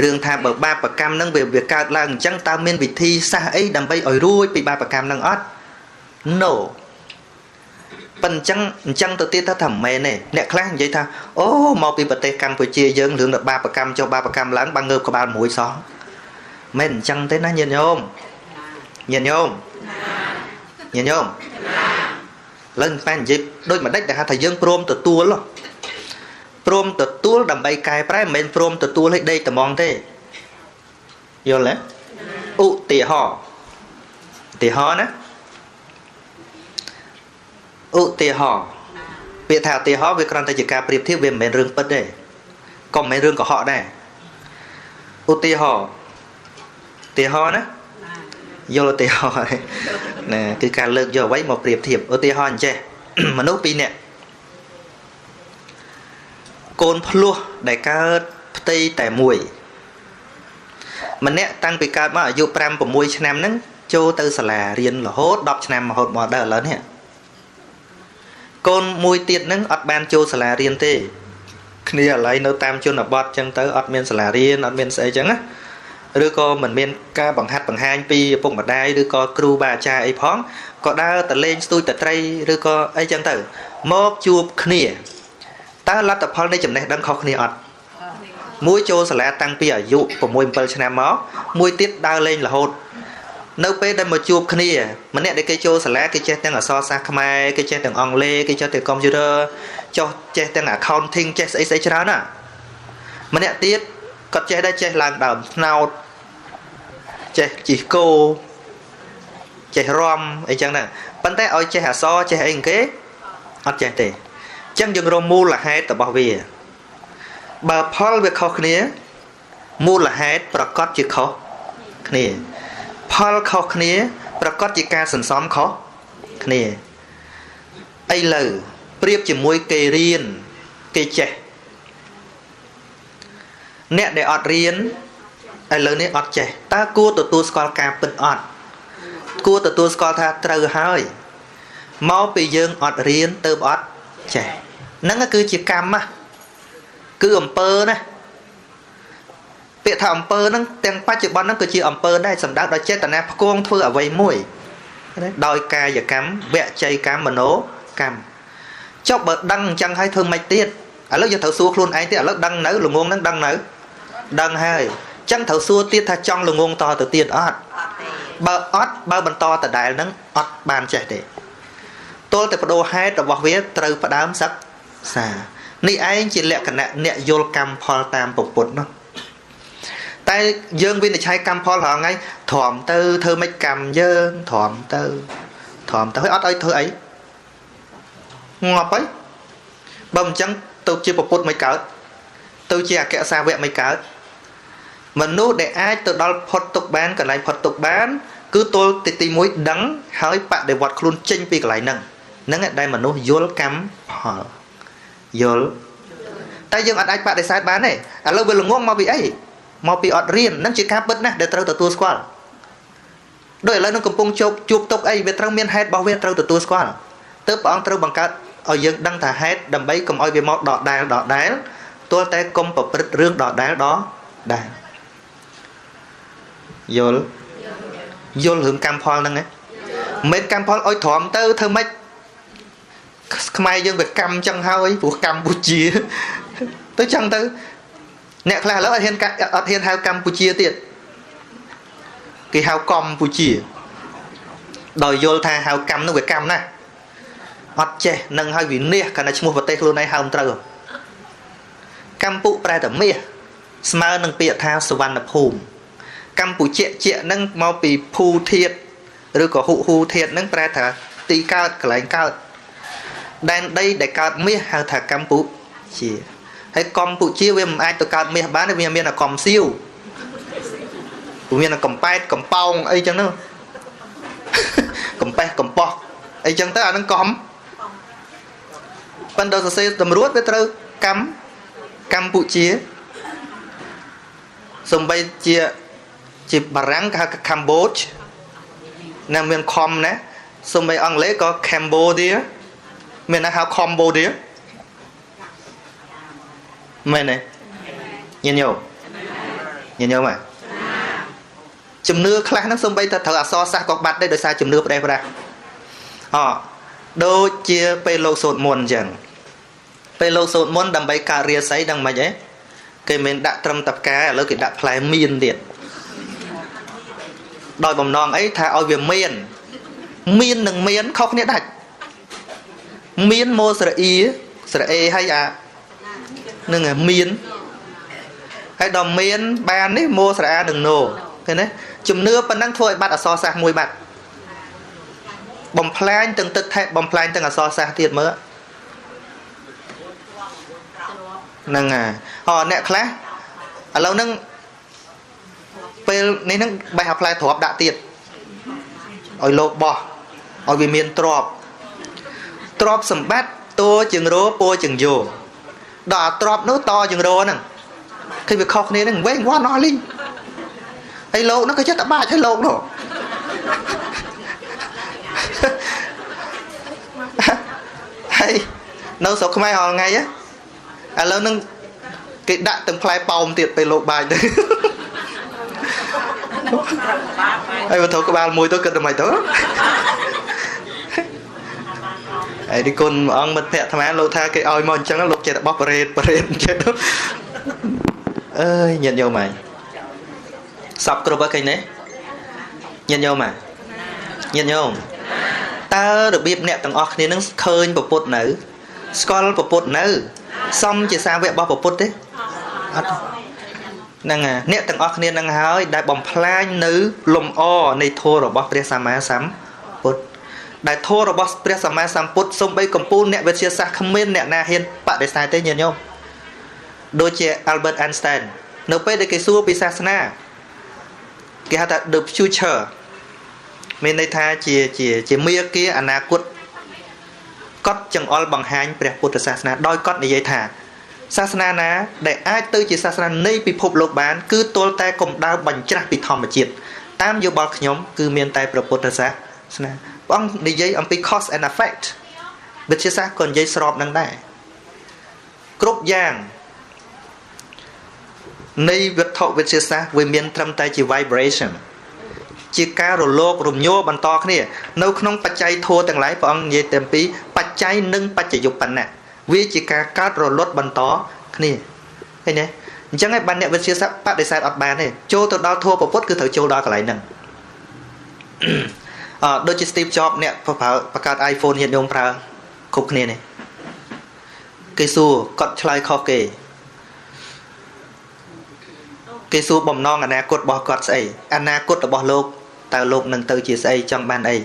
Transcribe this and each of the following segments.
រឿងថាបើបាបកម្មហ្នឹងវាកើតឡើងអញ្ចឹងតើមានវិធីសាស្ត្រអីដើម្បីឲ្យរួចពីបាបកម្មហ្នឹងអត់ No ប៉ិនអញ្ចឹងទៅទៀតថាមិនមែនទេអ្នកខ្លះនិយាយថាអូមកពីប្រទេសកម្ពុជាយើងរឿងបាបកម្មចុះបាបកម្មឡើងបាងើបក្បាលមួយសោះមិនអញ្ចឹងទេណាញាតិញោមញាតិញោមញាតិញោមឡើងតែនិយាយដូចម្ដេចដែលហៅថាយើងព្រមទទួលព្រមទទួលដើម្បីកែប្រែមិនមែនព្រមទទួលឲ្យដេកត្មងទេយល់ទេឧទាហរណ៍ឧទាហរណ៍ណាឧទាហរណ៍ពាក្យថាឧទាហរណ៍វាគ្រាន់តែជាការប្រៀបធៀបវាមិនមែនរឿងពិតទេក៏មិនមែនរឿងកុហកដែរឧទាហរណ៍ឧទាហរណ៍ណាយល់ឧទាហរណ៍ណាគឺការលើកយកអ្វីមកប្រៀបធៀបឧទាហរណ៍អញ្ចេះមនុស្សពីរនាក់កូនភ្លោះដែលកើតផ្ទៃតែមួយម្នាក់តាំងពីកើតមកអាយុ5 6ឆ្នាំហ្នឹងចូលទៅសាលារៀនរហូត10ឆ្នាំរហូតមកដល់ឥឡូវនេះកូនមួយទៀតហ្នឹងអត់បានចូលសាលារៀនទេគ្នាឥឡូវនៅតាមជនបទចឹងទៅអត់មានសាលារៀនអត់មានស្អីចឹងណាឬក៏មិនមានការបង្ហាត់បង្ហាញពីឪពុកម្ដាយឬក៏គ្រូបាអាចារ្យអីផងក៏ដើរតែលេងស្ទូចតែត្រីឬក៏អីចឹងទៅមកជួបគ្នាតើលទ្ធផលនៃចំណេះដឹងខុសគ្នាអត់មួយចូលសាលាតាំងពីអាយុ6 7ឆ្នាំមកមួយទៀតដើរលេងរហូតនៅពេលដែលមកជួបគ្នាម្នាក់ដែលគេចូលសាលាគេចេះទាំងអក្សរសាស្ត្រខ្មែរគេចេះទាំងអង់គ្លេសគេចេះទាំងកុំព្យូទ័រចុះចេះទាំង accounting ចេះស្អីស្អីច្រើនណាម្នាក់ទៀតគាត់ចេះដែរចេះឡើងដើមស្នោតចេះជិះគោចេះរំអីចឹងហ្នឹងប៉ុន្តែឲ្យចេះអក្សរចេះអីគេអត់ចេះទេចឹងយើងរកមូលហេតុរបស់វាបើផលវាខុសគ្នាមូលហេតុប្រកបជាខុសគ្នាផលខុសគ្នាប្រកបជាការសន្សំខុសគ្នាឥឡូវប្រៀបជាមួយគេរៀនគេចេះអ្នកដែលអត់រៀនឥឡូវនេះអត់ចេះតើគួរទទួលស្គាល់ការពិតអត់គួរទទួលស្គាល់ថាត្រូវហើយមកពីយើងអត់រៀនទៅអត់ចេះហ្នឹងគឺជាកម្មណាគឺអំពើណាពាក្យថាអំពើហ្នឹងទាំងបច្ចុប្បន្នហ្នឹងគឺជាអំពើដែរសម្ដៅដល់ចេតនាផ្គងធ្វើអ្វីមួយដោយកាយកម្មវចីកម្មមโนកម្មចុះបើដឹងអញ្ចឹងហើយធ្វើម៉េចទៀតឥឡូវយើងត្រូវសួរខ្លួនឯងទៀតឥឡូវដឹងនៅល្ងងហ្នឹងដឹងនៅដឹងហើយអញ្ចឹងត្រូវសួរទៀតថាចង់ល្ងងតទៅទៀតអត់បើអត់បើបន្តដដែលហ្នឹងអត់បានចេះទេទល់តែបដូរហេតុរបស់វាត្រូវផ្ដើមសិក្សានេះឯងជាលក្ខណៈអ្នកយល់កម្មផលតាមពុទ្ធនោះតែយើងវិនិច្ឆ័យកម្មផលរាល់ថ្ងៃទ្រាំទៅធ្វើម៉េចកម្មយើងទ្រាំទៅទ្រាំទៅហើយអត់ឲ្យធ្វើអីងាប់ហើយបើមិនចឹងទៅជាពុទ្ធមិនកើតទៅជាអគ្គសាវកមិនកើតមនុស្សដែលអាចទៅដល់ផុតទុកបានកន្លែងផុតទុកបានគឺទល់ទី1ដឹងហើយបដិវត្តខ្លួនចេញពីកន្លែងហ្នឹងហ្នឹងដែលមនុស្សយល់កម្មផលយល់តែយើងអត់អាចបដិសេធបានទេឥឡូវវាល្ងងមកពីអីមកពីអត់រៀនហ្នឹងជាការពិតណាស់ដែលត្រូវទទួលស្គាល់ដោយឥឡូវនឹងកំពុងជួបទុកអីវាត្រូវមានហេតុរបស់វាត្រូវទទួលស្គាល់ទើបព្រះអង្គត្រូវបង្កើតឲ្យយើងដឹងថាហេតុដើម្បីកុំឲ្យវាមកដដែលដដែលទល់តែកុំប្រព្រឹត្តរឿងដដែលដដែលយល់យល់រឿងកម្មផលហ្នឹងហ៎មិនកម្មផលឲ្យទ្រាំទៅធ្វើម៉េចខ្មែរយើងវាកម្មចឹងហើយព្រោះកម្ពុជាទៅចឹងទៅអ្នកខ្លះឥឡូវអត់ហ៊ានហៅកម្ពុជាទៀតគេហៅកម្ពុជាដោយយល់ថាហៅកម្មនោះវាកម្មណាស់អត់ចេះនឹងឲ្យវិនិច្ឆ័យកាលណាឈ្មោះប្រទេសខ្លួនឯងហៅមិនត្រូវកម្ពុប្រែតែមាសស្មើនឹងពាក្យថាសុវណ្ណភូមិកម្ពុជាជានឹងមកពីភូធាតឬក៏ហុហូធាតនឹងប្រែថាទីកើតកន្លែងកើតដែនដីដែលកើតមាសហៅថាកម្ពុជាហើយកម្ពុជាវាមិនអាចទៅកើតមាសបានទេវាមានតែកំសៀវវាមានតែកំប៉ែតកំប៉ោងអីចឹងទៅកំប៉េះកំប៉ោះអីចឹងទៅអានឹងកំប៉ុន្តែសរសេរតម្រួតវាត្រូវកម្ពុជាសំបីជាបារាំងគេហៅកម្ពុជាណាមានខំណាសំបីអង់គ្លេសក៏ Cambodia មានណាហៅ Cambodia មែនទេញាតិញោម ញាតិញោមជំនឿខ្លះហ្នឹងសំបីតែត្រូវអក្សរសាស្ត្រក៏បាត់ដែរដោយសារជំនឿផ្ដេសផ្ដាស់អដូចជាពេលលោកសូត្រមន្តអញ្ចឹងពេលលោកសូត្រមន្តដើម្បីកើតរាសីដឹងមិនហ៎គេមិនដាក់ត្រឹមតែផ្កាឥឡូវគេដាក់ផ្លែមៀនទៀតដោយបំណងអីថាឲ្យវាមានមាននិងមានខុសគ្នាដាច់មានម៉ូស្រអ៊ីស្រអេហើយអានឹងមានហើយដល់មានបាននេះម៉ូស្រអានឹងណូឃើញទេជំនឿប៉ុណ្ណឹងធ្វើឲ្យបាត់អក្សរសាស្ត្រមួយបាត់បំផ្លាញទាំងទឹកថែបំផ្លាញទាំងអក្សរសាស្ត្រទៀតមើលហ្នឹងហើយអអ្នកខ្លះឥឡូវហ្នឹងពេលនេះហ្នឹងបេះអាផ្លែទ្រាប់ដាក់ទៀតឲ្យលោកបោះឲ្យវាមានទ្របទ្របសម្បត្តិតួជាងរោពោជាងយោដល់អាទ្របនោះតជាងរោហ្នឹងឃើញវាខុសគ្នាហ្នឹងវែងវាន់អស់លីងហើយលោកហ្នឹងក៏ចិត្តតែបាច់ហើយលោកនោះហើយនៅស្រុកខ្មែររាល់ថ្ងៃឥឡូវហ្នឹងគេដាក់ទាំងផ្លែប៉ោមទៀតពេលលោកបាច់ទៅហើយបើត្រូវក្បាលមួយទៅគិតតែមិនទៅហើយនេះគុណព្រះអង្គមិត្តភក្តិអាត្មាលោកថាគេឲ្យមកអញ្ចឹងលោកចេះតែបោះបរេតបរេតអញ្ចឹងទៅអើយញាតិញោមហើយសពគ្រប់ហើយឃើញទេញាតិញោមហើយញាតិញោមតើរបៀបអ្នកទាំងអស់គ្នានឹងឃើញពពុទ្ធនៅស្គាល់ពពុទ្ធនៅសមជាសាវករបស់ពពុទ្ធទេអត់ហ្នឹងហើយអ្នកទាំងអស់គ្នានឹងហើយដែលបំផ្លាញនៅលំអនៃធម៌របស់ព្រះសម្មាសម្ពុទ្ធដែលធម៌របស់ព្រះសម្មាសម្ពុទ្ធសំបីកំពូលអ្នកវិទ្យាសាស្ត្រគ្មានអ្នកណាហ៊ានបដិសេធទេញាតិញោមដូចជា Albert Einstein នៅពេលដែលគេសួរពីសាសនាគេហៅថា the future មានន័យថាជាជាជាមាគ៌ាអនាគតគាត់ចង្អុលបង្ហាញព្រះពុទ្ធសាសនាដោយគាត់និយាយថាសាសនាណាដែលអាចទៅជាសាសនានៃពិភពលោកបានគឺទល់តែកំដៅបញ្ច្រាស់ពីធម្មជាតិតាមយោបល់ខ្ញុំគឺមានតែព្រះពុទ្ធសាសនាព្រះអង្គនិយាយអំពី cause and effect វិទ្យាសាស្ត្រក៏និយាយស្របនឹងដែរគ្រប់យ៉ាងនៃវត្ថុវិទ្យាសាស្ត្រវាមានត្រឹមតែជា vibration ជាការរលករំញោបន្តគ្នានៅក្នុងបច្ច័យធម៌ទាំងឡាយព្រះអង្គនិយាយតែពីបច្ច័យនិងបច្ចយុបណៈវាជាការកើតរលត់បន្តគ្នាឃើញទេអញ្ចឹងឯងបានអ្នកវិទ្យាសាស្ត្របដិសេធអត់បានទេចូលទៅដល់ធម៌ពុទ្ធគឺត្រូវចូលដល់កន្លែងហ្នឹងអដូចជា Steve Jobs អ្នកបង្កើត iPhone ញាតិញោមប្រើគ្រប់គ្នានេះគេសួរគាត់ឆ្លើយខុសគេគេសួរបំណងអនាគតរបស់គាត់ស្អីអនាគតរបស់លោកតើលោកនឹងទៅជាស្អីចង់បានអី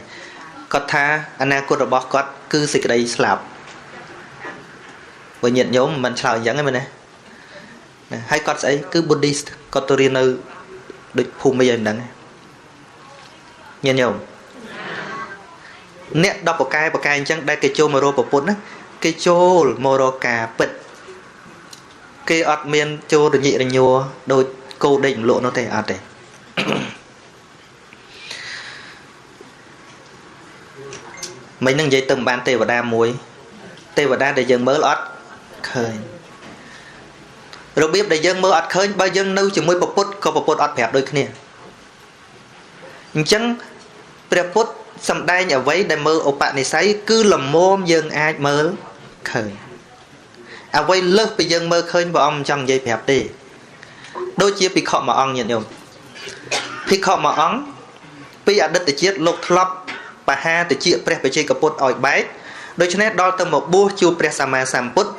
គាត់ថាអនាគតរបស់គាត់គឺសេចក្តីស្លាប់បើញាតិញោមមិនឆ្លើយអញ្ចឹងទេមែនទេហើយគាត់ស្អីគឺ Buddhist គាត់ទៅរៀននៅដូចភូមិអីមិនដឹងញាតិញោមអ្នកដល់បកែបកែអញ្ចឹងដែលគេចូលមករកពុទ្ធណាគេចូលមករកការពិតគេអត់មានចូលរញិរញ័រដូចគោដេកមលក់នោះទេអត់ទេមិញនឹងនិយាយទៅមិនបានទេវតាមួយទេវតាដែលយើងមើលអត់ឃើញរបៀបដែលយើងមើលអត់ឃើញបើយើងនៅជាមួយពុទ្ធក៏ពុទ្ធអត់ប្រាប់ដូចគ្នាអញ្ចឹងព្រះពុទ្ធសម្ដែងអ្វីដែលមើលឧបនិស្ស័យគឺលមមយើងអាចមើលឃើញអ្វីលើសពីយើងមើលឃើញព្រះអង្គមិនចង់និយាយប្រាប់ទេដូចជាភិក្ខុមួយអង្គញាតិញោមភិក្ខុមួយអង្គពីអតីតជាតិលោកធ្លាប់បហាតិចព្រះបច្ចេកពុទ្ធឲ្យបែកដូច្នេះដល់ទៅមកបួសជួបព្រះសម្មាសម្ពុទ្ធ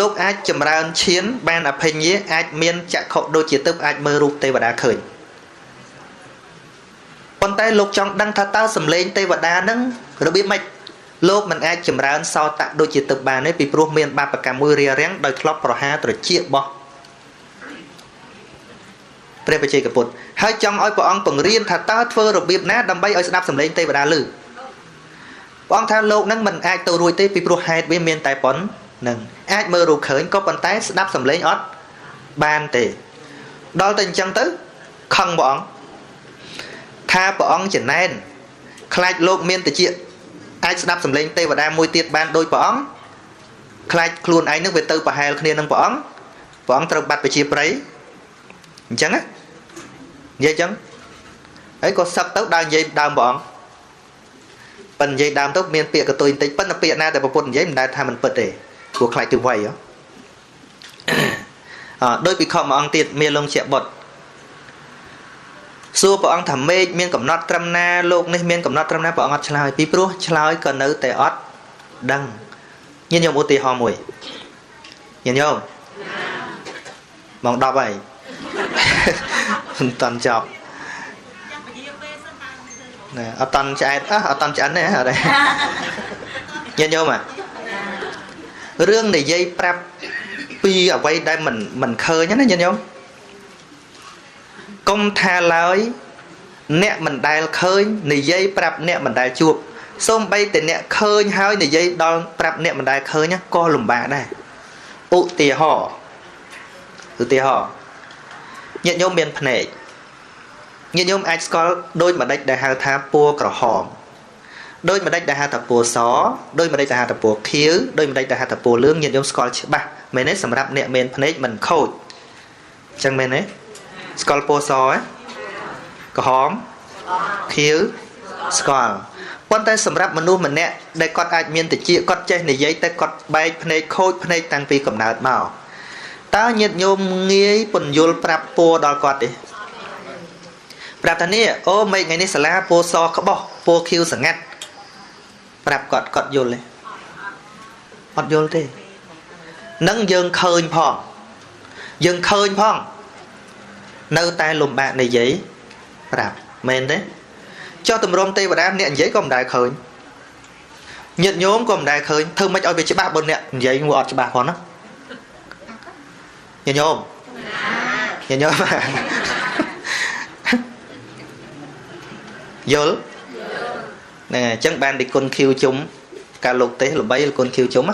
លោកអាចចម្រើនឈានបានអភិញ្ញាអាចមានចក្ខុដូចជាទិព្វអាចមើលរូបទេវតាឃើញប៉ុន្តែលោកចង់ដឹងថាតើសម្លេងទេវតានឹងរបៀបម៉េចលោកមិនអាចចម្រើនសោតៈដូចជាទិព្វបានទេពីព្រោះមានបាបកម្មមួយរារាំងដោយធ្លាប់ប្រហារត្រចៀករបស់ព្រះបច្ចេកពុទ្ធហើយចង់ឲ្យព្រះអង្គពង្រៀនថាតើធ្វើរបៀបណាដើម្បីឲ្យស្ដាប់សម្លេងទេវតាឮព្រះអង្គថាលោកនឹងមិនអាចទៅរួចទេពីព្រោះហេតុវាមានតែប៉ុណ្ណឹងអាចមើលរូបឃើញក៏ប៉ុន្តែស្ដាប់សម្លេងអត់បានទេដល់តែអញ្ចឹងទៅខឹងព្រះអង្គថាព្រះអង្គចំណែនខ្លាចលោកមានតិចអាចស្ដាប់សម្លេងទេវតាមួយទៀតបានដូចព្រះអង្គខ្លាចខ្លួនឯងនឹងវាទៅប្រហែលគ្នានឹងព្រះអង្គព្រះអង្គត្រូវបាត់ប្រជាប្រិយអញ្ចឹងណា និយាយចឹងហើយក៏សឹកទៅដើរនិយាយដើមព្រះអង្គប៉ិននិយាយដើមទៅមានពាក្យកតុយបន្តិចប៉ុន្តែពាក្យណាដែលពុទ្ធនិយាយមិនដែលថាមិនពិតទេព្រោះខ្លាចទៅវៃដោយភិក្ខុមួយអង្គទៀតមានលងជាបុត្រសួរព្រះអង្គថាមេឃមានកំណត់ត្រឹមណាលោកនេះមានកំណត់ត្រឹមណាព្រះអង្គអត់ឆ្លើយពីព្រោះឆ្លើយក៏នៅតែអត់ដឹងញាតិញោមឧទាហរណ៍មួយញាតិញោមម៉ោង10ហើយមិនតាន់ចប់ណាអត់តាន់ឆ្អែតអត់តាន់ឆ្អិនទេអត់ទេញាតិញោមរឿងនិយាយប្រាប់ពីអ្វីដែលមិនឃើញណាញាតិញោមកុំថាឡើយអ្នកមិនដែលឃើញនិយាយប្រាប់អ្នកមិនដែលជួបសូម្បីតែអ្នកឃើញហើយនិយាយដល់ប្រាប់អ្នកមិនដែលឃើញក៏លំបាកដែរឧទាហរណ៍ញាតិញោមមានភ្នែកញាតិញោមអាចស្គាល់ដូចម្ដេចដែលហៅថាពណ៌ក្រហមដូចម្ដេចដែលហៅថាពណ៌សដូចម្ដេចដែលហៅថាពណ៌ខៀវដូចម្ដេចដែលហៅថាពណ៌លឿងញាតិញោមស្គាល់ច្បាស់មែនទេសម្រាប់អ្នកមានភ្នែកមិនខូចអញ្ចឹងមែនទេស្គាល់ពណ៌សក្រហមខៀវស្គាល់ប៉ុន្តែសម្រាប់មនុស្សម្នាក់ដែលគាត់អាចមានតិចគាត់ចេះនិយាយតែគាត់បែកភ្នែកខូចភ្នែកតាំងពីកំណើតមកតើញាតិញោមងាយពន្យល់ប្រាប់ពណ៌ដល់គាត់ទេប្រាប់ថានេះអូមេឃថ្ងៃនេះសាលាពណ៌សក្បោះពណ៌ខៀវស្ងាត់ប្រាប់គាត់គាត់យល់ទេអត់យល់ទេនឹងយើងឃើញផងយើងឃើញផងនៅតែលំបាកនិយាយប្រាប់មែនទេចុះតម្រុំទេវតាអ្នកនិយាយក៏មិនដែលឃើញញាតិញោមក៏មិនដែលឃើញធ្វើម៉េចឲ្យវាច្បាស់បើអ្នកនិយាយមកអត់ច្បាស់ផងណាញាតិញោមញាតិញោមយល់ហ្នឹងហើយអញ្ចឹងបានទីគុណខៀវជុំកាលលោកទេសល្បីគុណខៀវជុំ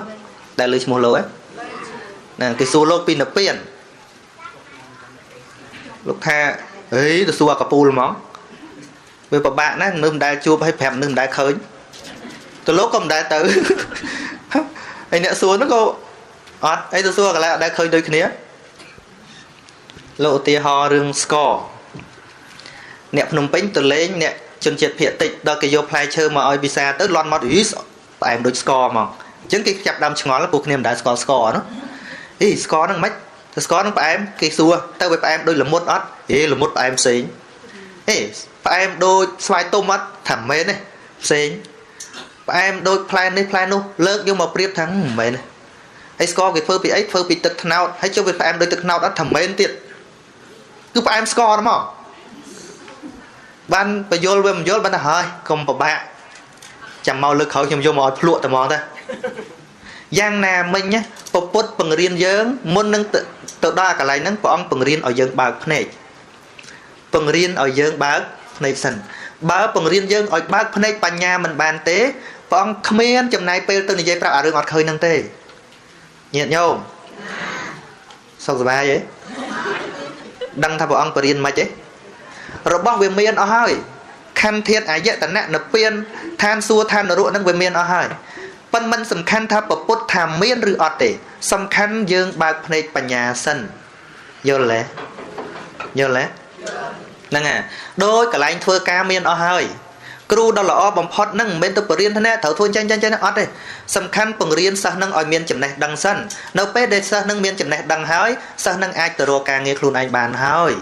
ដែលលើឈ្មោះលោកហ្នឹងគេសួរលោកពីនិព្វានលោកថាហេទៅសួរអាកពូលហ្មងវាពិបាកណាស់មនុស្សមិនដែលជួបហើយប្រាប់មនុស្សមិនដែលឃើញទៅលោកក៏មិនដែលទៅហើយអ្នកសួរហ្នឹងក៏អត់អីទៅសួរកន្លែងអត់ដែលឃើញដូចគ្នាលោកឧទាហរណ៍រឿងស្ករអ្នកភ្នំពេញទៅលេងអ្នកជនជាតិភាគតិចដល់គេយកផ្លែឈើមកឲ្យពិសាទៅលន់មកអីផ្អែមដូចស្ករហ្មងអញ្ចឹងគេចាប់ដើមឆ្ងល់ពួកគ្នាមិនដែលស្គាល់ស្ករនោះអីស្ករហ្នឹងមិនទៅស្ករហ្នឹងផ្អែមគេសួរទៅវាផ្អែមដូចល្មុតអត់ហេល្មុតផ្អែមផ្សេងហេផ្អែមដូចស្វាយទុំអត់ថាមិនមែនទេផ្សេងផ្អែមដូចផ្លែនេះផ្លែនោះលើកយកមកប្រៀបថាមិនមែនទេហើយស្ករគេធ្វើពីអីធ្វើពីទឹកត្នោតហើយចុះវាផ្អែមដូចទឹកត្នោតអត់ថាមិនមែនទៀតគឺផ្អែមស្ករហ្មងបានបញ្យល់វាមិនយល់បានតែហើយកុំពិបាកចាំមកលើកក្រោយខ្ញុំយកមកឲ្យភ្លក់តែហ្មងទៅយ៉ាងណាមិញណាពុទ្ធបង្រៀនយើងមុននឹងទៅដល់កន្លែងហ្នឹងព្រះអង្គបង្រៀនឲ្យយើងបើកភ្នែកបង្រៀនឲ្យយើងបើកភ្នែកសិនបើបង្រៀនយើងឲ្យបើកភ្នែកបញ្ញាមិនបានទេព្រះអង្គគ្មានចំណាយពេលទៅនិយាយប្រាប់អារឿងអត់ឃើញហ្នឹងទេញាតិញោមសុខសប្បាយទេដឹងថាព្រះអង្គបង្រៀនមិនទេរបស់វាមានអស់ហើយខន្ធធាតុអាយតនៈនិព្វានឋានសួគ៌ឋាននរកហ្នឹងវាមានអស់ហើយប៉ុន្តែមិនសំខាន់ថាពុទ្ធថាមានឬអត់ទេសំខាន់យើងបើកភ្នែកបញ្ញាសិនយល់ទេយល់ទេហ្នឹងហើយដូចកន្លែងធ្វើការមានអស់ហើយគ្រូដ៏ល្អបំផុតហ្នឹងមិនមែនទៅបរៀនថាត្រូវធ្វើចាញ់ចាញ់ចាញ់អត់ទេសំខាន់បង្រៀនសិស្សហ្នឹងឲ្យមានចំណេះដឹងសិននៅពេលដែលសិស្សហ្នឹងមានចំណេះដឹងហើយសិស្សហ្នឹងអាចទៅរកការងារខ្លួនឯងបានហើយ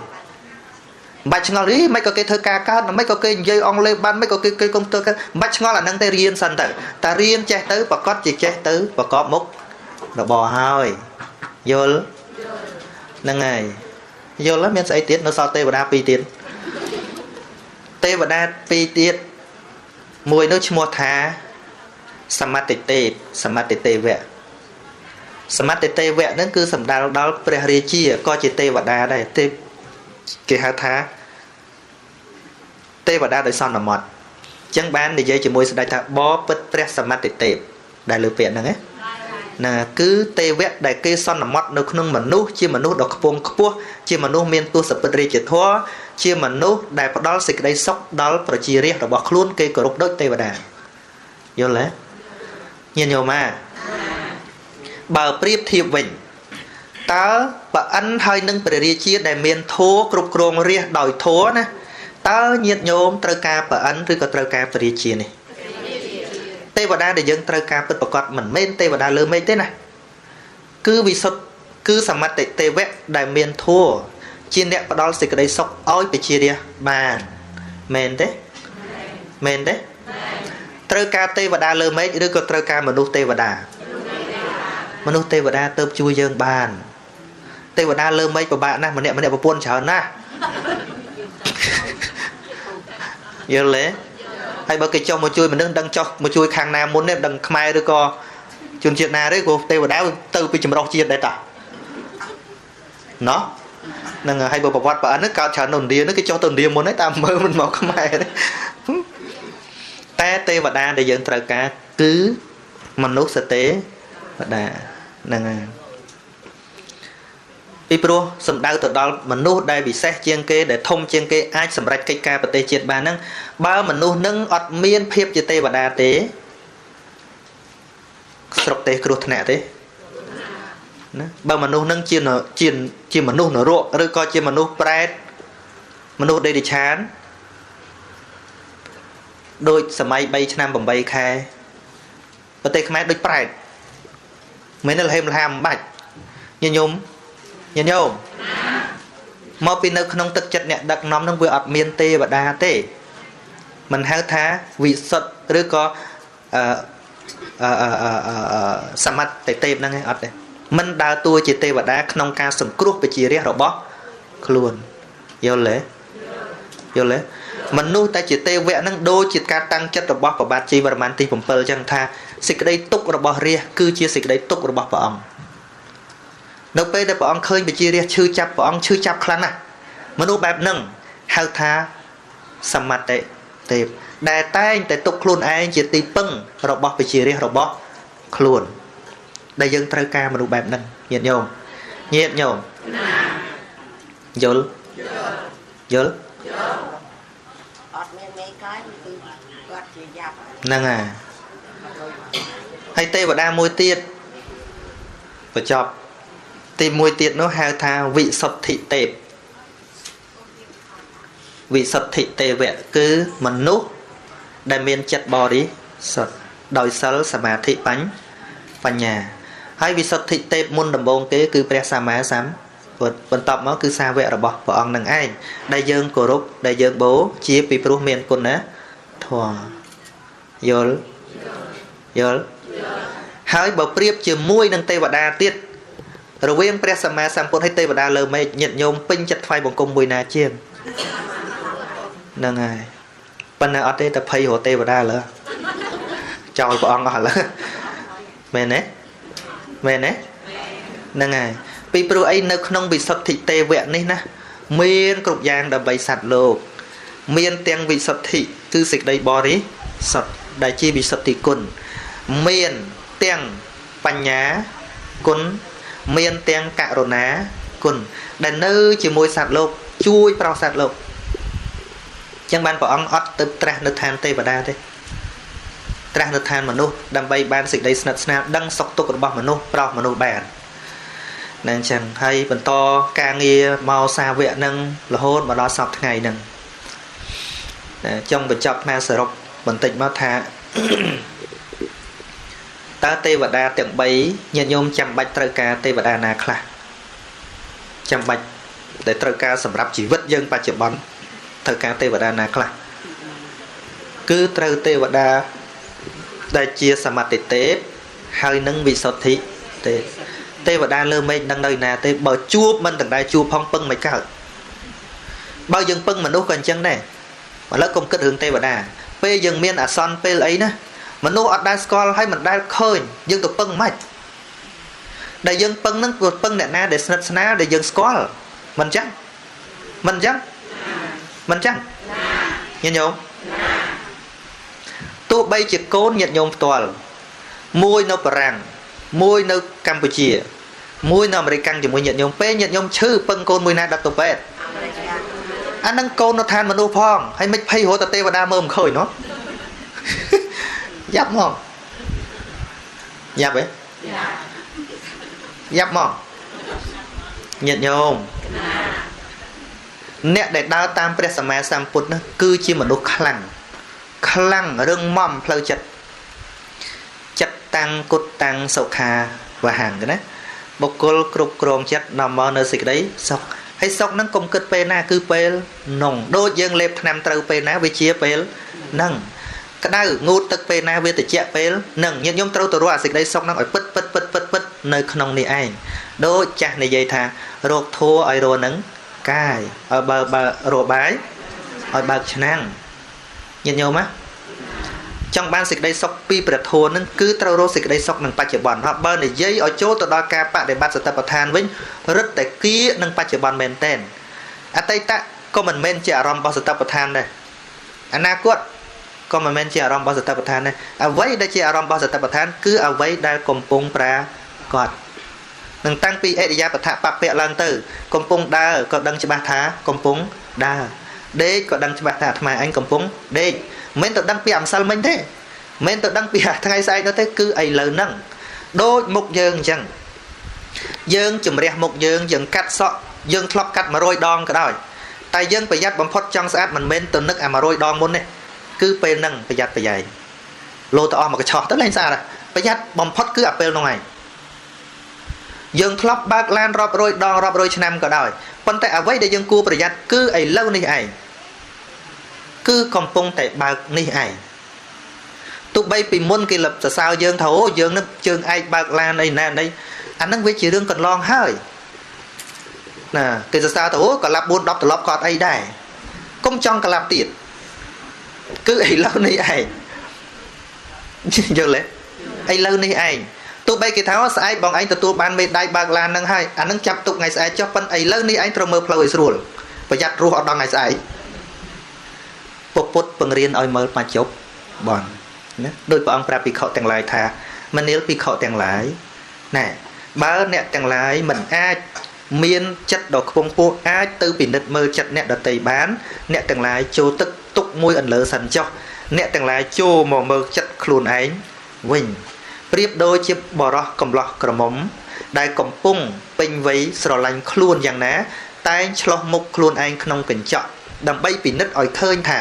មិនបាច់ឆ្ងល់អីមិនក៏គេធ្វើការកើតមិនក៏គេនិយាយអង់គ្លេសបានមិនក៏គេកុំព្យូទ័រកើតមិនបាច់ឆ្ងល់អាហ្នឹងទេរៀនសិនទៅតែរៀនចេះទៅប្រកាសជាចេះទៅប្រកបមុខរបរហើយយល់ហ្នឹងហើយយល់ហើយមានស្អីទៀតនៅសល់ទេវតាពីរទៀតទេវតាពីរទៀតមួយនោះឈ្មោះថាសមតិទេពសមតិទេវៈសមតិទេវៈហ្នឹងគឺសំដៅដល់ព្រះរាជាក៏ជាទេវតាដែរទេគេហៅថាទេវតាដោយសន្មត់អញ្ចឹងបាននិយាយជាមួយស្ដេចថាបពិតព្រះសមតិទេពដែលលើពាក្យហ្នឹងណាគឺទេវៈដែលគេសន្មត់នៅក្នុងមនុស្សជាមនុស្សដ៏ខ្ពង់ខ្ពស់ជាមនុស្សមានទសពិតរាជធម៌ជាមនុស្សដែលផ្ដល់សេចក្តីសុខដល់ប្រជារាស្ត្ររបស់ខ្លួនគេគោរពដូចទេវតាយល់ទេញាតិញោមបើប្រៀបធៀបវិញ តើប្រអិនហើយនឹងព្រះរាជាដែលមានធម៌គ្រប់គ្រងរាជដោយធម៌ណាតើញាតិញោមត្រូវការប្រអិនឬក៏ត្រូវការព្រះរាជានេះទេវតាដែលយើងត្រូវការពិតប្រាកដមិនមែនទេវតាលើមេឃទេណាគឺវិសុទ្ធគឺសមតិទេវៈដែលមានធម៌ជាអ្នកផ្ដល់សេចក្តីសុខឲ្យប្រជារាស្ត្របានមែនទេមែនទេត្រូវការទេវតាលើមេឃឬក៏ត្រូវការមនុស្សទេវតាមនុស្សទេវតាទៅជួយយើងបានទេវតាលើមេឃពិបាកណាស់ម្នាក់ម្នាក់ប្រពន្ធច្រើនណាស់យល់ទេហើយបើគេចុះមកជួយមនុស្សដឹងចុះមកជួយខាងណាមុនទេដឹងខ្មែរឬក៏ជនជាតិណាទេព្រោះទេវតាទៅពីចម្រុះជាតិដែរតាណោះហ្នឹងហើយបើប្រវត្តិប្រអិនហ្នឹងកើតច្រើននៅឥណ្ឌាហ្នឹងគេចុះទៅឥណ្ឌាមុនហើយតាមមើលមិនមកខ្មែរទេតែទេវតាដែលយើងត្រូវការគឺមនុស្សទេវតាហ្នឹងហើយពីព្រោះសំដៅទៅដល់មនុស្សដែលពិសេសជាងគេដែលធំជាងគេអាចសម្រេចកិច្ចការប្រទេសជាតិបានហ្នឹងបើមនុស្សនឹងអត់មានភាពជាទេវតាទេស្រុកទេគ្រោះថ្នាក់ទេណាបើមនុស្សនឹងជាជាមនុស្សនរកឬក៏ជាមនុស្សប្រែតមនុស្សដេរិឆានដូចសម័យ3ឆ្នាំ8ខែប្រទេសខ្មែរដូចប្រែតមិនលហេមលហាមបាច់ញាតិញោមញាតិញោមមកពីនៅក្នុងទឹកចិត្តអ្នកដឹកនាំនឹងវាអត់មានទេវតាទេមិនហៅថាវិសុទ្ធឬក៏សមត្ថទេពហ្នឹងឯងអត់ទេមិនដើរតួជាទេវតាក្នុងការសង្គ្រោះប្រជារាស្ត្ររបស់ខ្លួនយល់ទេយល់ទេមនុស្សតែជាទេវៈហ្នឹងដូចជាការតាំងចិត្តរបស់ព្រះបាទជីវរ្ម័នទី7ចឹងថាសេចក្តីទុក្ខរបស់រាស្ត្រគឺជាសេចក្តីទុក្ខរបស់ព្រះអង្គនៅពេលដែលព្រះអង្គឃើញប្រជារាស្ត្រឈឺចាប់ព្រះអង្គឈឺចាប់ខ្លាំងណាស់មនុស្សបែបហ្នឹងហៅថាសមត្ថទេពដែលតែងតែទុកខ្លួនឯងជាទីពឹងរបស់ប្រជារាស្ត្ររបស់ខ្លួនដែលយើងត្រូវការមនុស្សបែបហ្នឹងញាតិញោមញាតិញោមយល់យល់អត់មានមេកាយគឺគាត់ជាយ៉ាប់ហ្នឹងហើយហើយទេវតាមួយទៀតបញ្ចប់ទីមួយទៀតនោះហៅថាវិសុទ្ធិទេពវិសុទ្ធិទេវៈគឺមនុស្សដែលមានចិត្តបរិសុទ្ធដោយសិលសមាធិបញ្ញាហើយវិសុទ្ធិទេពមុនដំបូងគេគឺព្រះសម្មាសម្ពុទ្ធបន្ទាប់មកគឺសាវករបស់ព្រះអង្គនឹងឯងដែលយើងគោរពដែលយើងបូជាពីព្រោះមានគុណធម៌យល់យល់ហើយបើប្រៀបជាមួយនឹងទេវតាទៀតរវាងព្រះសម្មាសម្ពុទ្ធហើយទេវតាលើមេឃញាតិញោមពេញចិត្តថ្វាយបង្គំមួយណាជាងហ្នឹងហើយប៉ុន្តែអត់ទេតែភ័យរកទេវតាលើចោលព្រះអង្គអស់ឥឡូវមែនទេមែនទេហ្នឹងហើយពីព្រោះអីនៅក្នុងវិសុទ្ធិទេវៈនេះណាមានគ្រប់យ៉ាងដើម្បីសត្វលោកមានទាំងវិសុទ្ធិគឺសេចក្តីបរិសុទ្ធដែលជាវិសុទ្ធិគុណមានទាំងបញ្ញាគុណមានទាំងករុណាគុណដែលនៅជាមួយសត្វលោកជួយប្រោសសត្វលោកចឹងបានព្រះអង្គអត់ទៅត្រាស់នៅឋានទេវតាទេត្រាស់នៅឋានមនុស្សដើម្បីបានសេចក្តីស្និទ្ធស្នាលដឹងសុខទុក្ខរបស់មនុស្សប្រោសមនុស្សបាននឹងចឹងហើយបន្តការងារមកសាវកនឹងរហូតមកដល់សប្តាហ៍ថ្ងៃនឹងចង់បញ្ចប់ផ្នែកសរុបបន្តិចមកថាតើទេវតាទាំង3ញាតិញោមចាំបាច់ត្រូវការទេវតាណាខ្លះចាំបាច់ដែលត្រូវការសម្រាប់ជីវិតយើងបច្ចុប្បន្នត្រូវការទេវតាណាខ្លះគឺត្រូវទេវតាដែលជាសមត្ថទេពហើយនឹងវិសុទ្ធិទេពទេវតាលើមេឃនឹងនៅណាទេបើជួបមិនទាំងដែរជួបផងពឹងមិនកើតបើយើងពឹងមនុស្សក៏អញ្ចឹងដែរឥឡូវកុំគិតរឿងទេវតាពេលយើងមានអាសន្នពេលអីណាមនុស្សអត់ដែលស្គាល់ហើយមិនដែលឃើញយើងទៅពឹងមិនដែលយើងពឹងហ្នឹងព្រោះពឹងអ្នកណាដែលស្និទ្ធស្នាលដែលយើងស្គាល់មិនចឹងមិនចឹងមិនចឹងញាតិញោមទោះបីជាកូនញាតិញោមផ្ទាល់មួយនៅបារាំងមួយនៅកម្ពុជាមួយនៅអាមេរិកកាំងជាមួយញាតិញោមពេលញាតិញោមឈឺពឹងកូនមួយណាដឹកទៅពេទ្យអានឹងកូននៅឋានមនុស្សផងហើយមិនភ័យរត់ទៅទេវតាមើលមិនឃើញណោះយ៉ាប់ហ្មងយ៉ាប់ហ៎យ៉ាប់ហ្មង ញាតិញោមអ្នកដែលដើរតាមព្រះសម្មាសម្ពុទ្ធនោះគឺជាមនុស្សខ្លាំងខ្លាំងរឹងមាំផ្លូវចិត្តចិត្តតាំងគុតតាំងសុខាវហង្គណាបុគ្គលគ្រប់គ្រងចិត្តនាំមកនៅសេចក្តីសុខហើយសុខហ្នឹងកុំគិតពេលណាគឺពេលនងដូចយើងលេបថ្នាំត្រូវពេលណាវាជាពេលហ្នឹងក្តៅងូតទឹកពេលណាវាត្រជាក់ពេលហ្នឹងញាតិញោមត្រូវទៅរកអាសេចក្តីសុខហ្នឹងឲ្យពិតពិតពិតពិតពិតនៅក្នុងនេះឯងដូចចាស់និយាយថារោគធัวឲ្យរនឹងកាយឲ្យបើបើរបាយឲ្យបើកឆ្នាំងញាតិញោមណាចង់បានសេចក្តីសុខពីព្រះធម៌នឹងគឺត្រូវរកសេចក្តីសុខនឹងបច្ចុប្បន្នហើយបើនិយាយឲ្យចូលទៅដល់ការបដិបត្តិសតិប្បដ្ឋានវិញរឹតតែគៀនឹងបច្ចុប្បន្នមែនទែនអតីតក៏មិនមែនជាអារម្មណ៍របស់សតិប្បដ្ឋានដែរអនាគតក៏មិនមែនជាអារម្មណ៍របស់សតិប្បដ្ឋានដែរអ្វីដែលជាអារម្មណ៍របស់សតិប្បដ្ឋានគឺអ្វីដែលកំពុងប្រាកដនឹងតាំងពីអរិយាបថបពៈឡើងទៅកំពុងដើរក៏ដឹងច្បាស់ថាកំពុងដើរដេកក៏ដឹងច្បាស់ថាអាត្មាអញកំពុងដេកមិនទៅដឹងពីអំសិលមិញទេមិនទៅដឹងពីថ្ងៃស្អែកនោះទេគឺឥឡូវហ្នឹងដូចមុខយើងអញ្ចឹងយើងជំរះមុខយើងយើងកាត់សក់យើងធ្លាប់កាត់100ដងក៏ដោយតែយើងប្រយ័ត្នបំផុតចង់ស្អាតមិនមែនទៅនឹកអា100ដងមុនទេគឺពេលហ្នឹងប្រយ័ត្នប្រយែងលោទៅអស់មកកញ្ឆោះទៅលែងស្អាតប្រយ័ត្នបំផុតគឺអាពេលហ្នឹងឯងយើងធ្លាប់បើកឡានរាប់រយដងរាប់រយឆ្នាំក៏ដោយប៉ុន្តែអ្វីដែលយើងគួរប្រយ័ត្នគឺឥឡូវនេះឯងគឺកំពុងតែបើកនេះឯងទោះបីពីមុនគេលឹបសរសើរយើងថាអូយើងនឹងជើងឯកបើកឡានអីណាអីអាហ្នឹងវាជារឿងកន្លងហើយណាគេសរសើរទៅអូកលាប់4 10ត្រឡប់ក៏អត់អីដែរកុំចង់កលាប់ទៀតគឺឥឡូវនេះឯងយល់ទេឥឡូវនេះឯងទោះបីគេថាស្អែកបងឯងទទួលបានមេដៃបើកឡានហ្នឹងហើយអាហ្នឹងចាប់ទុកថ្ងៃស្អែកចុះប៉ុន្តែឥឡូវនេះឯងត្រូវមើលផ្លូវឲ្យស្រួលប្រយ័ត្នរស់អត់ដល់ថ្ងៃស្អែកពុទ្ធពង្រៀនឲ្យមើលបច្ចុប្បន្នណាដោយព្រះអង្គប្រាប់ភិក្ខុទាំងឡាយថាមនាលភិក្ខុទាំងឡាយណែបើអ្នកទាំងឡាយមិនអាចមានចិត្តដ៏ខ្ពង់ខ្ពស់អាចទៅពិនិត្យមើលចិត្តអ្នកដទៃបានអ្នកទាំងឡាយចូលទឹកទុកមួយអន្លើសិនចុះអ្នកទាំងឡាយចូលមកមើលចិត្តខ្លួនឯងវិញប្រៀបដូចជាបរោះកំឡោះក្រមុំដែលកំពុងពេញវ័យស្រឡាញ់ខ្លួនយ៉ាងណាតែងឆ្លោះមុខខ្លួនឯងក្នុងកញ្ចក់ដើម្បីពិនិត្យឲ្យឃើញថា